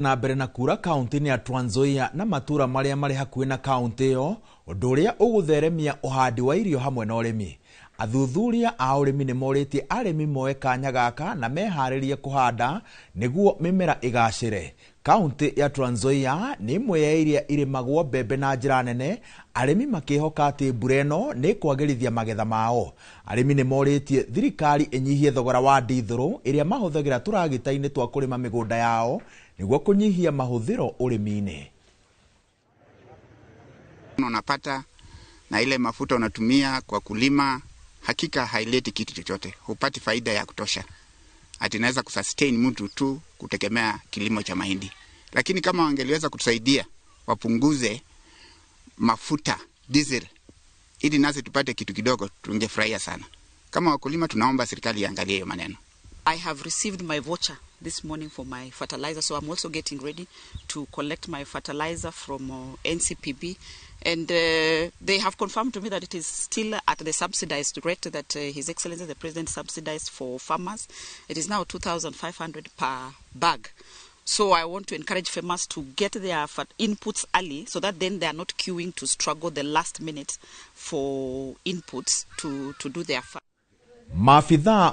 Na mbere na kura kaunti-inĩ ya Trans Nzoia na matura marĩa marĩ hakuhĩ na kaunti ĩyo, ũndũ ũrĩa ũgũtheremia ũhandi wa irio hamwe na ũrĩmi. Athuthuria a ũrĩmi nĩ morĩtie arĩmi moe kanya gaka na meharĩrie kũhanda nĩguo mĩmera ĩgacĩre. Kaunti ya Trans Nzoia nĩ ĩmwe ya iria irĩmagwo mbembe na njĩra nene, arĩmi makĩhoka atĩ mbura ĩno nĩ ĩkwagĩrithia magetha mao. Arĩmi nĩ morĩtie thirikari ĩnyihie thogora wa ndithũrũ ĩrĩa mahũthagĩra tũragita-inĩ twa kũrĩma mĩgũnda yao nĩguo kũnyihia mahũthĩro ũrĩmi-inĩ. Unapata na ile mafuta unatumia kwa kulima, hakika haileti kitu chochote, hupati faida ya kutosha, ati inaweza kusustain mtu tu kutegemea kilimo cha mahindi. Lakini kama wangeliweza kutusaidia wapunguze mafuta diesel, ili nasi tupate kitu kidogo, tungefurahia sana. Kama wakulima, tunaomba serikali iangalie hiyo maneno. I have received my voucher this morning for my fertilizer, so I'm also getting ready to collect my fertilizer from NCPB. And they have confirmed to me that it is still at the subsidized rate that His Excellency the President subsidized for farmers. It is now 2,500 per bag. So I want to encourage farmers to get their inputs early so that then they are not queuing to struggle the last minute for inputs to do their farm. Maabithaa.